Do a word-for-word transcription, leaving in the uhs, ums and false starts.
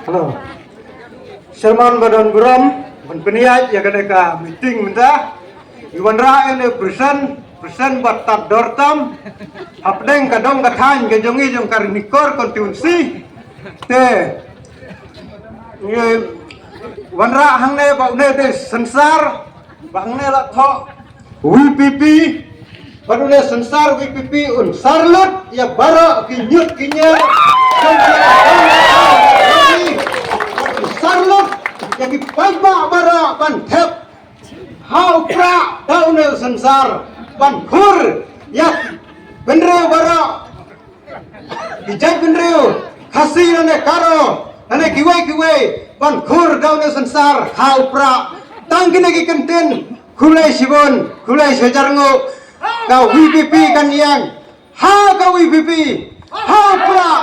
Hello. Sharman ba don burom ban pynïaid ïa kane ka meeting mynta. Ngi wanrah ïa une u president, president ba tad dor tam hapdeng ka dong ka thaiñ ka jong ngi jong ka Ranikor constituency. Te ngi wanrah hangne ba une u dei synsar ba hangne la thoh VPP, bad une u synsar VPP un sar lut ïa baroh ki ñiut ki ñier. Un sar lut ïa ki paidbah baroh ban thep ha u Prah da une u synsar ban khur ïa ki bynriew baroh, ki jaitbynriew Khasi lane Garo lane kiwei kiwei ban khur da une u synsar ha u Prah. Tang kine ki kyntien, khublei shibun, khublei shihajar nguh. Ka VPP kan ïeng ha ka VPP, ha u Prah,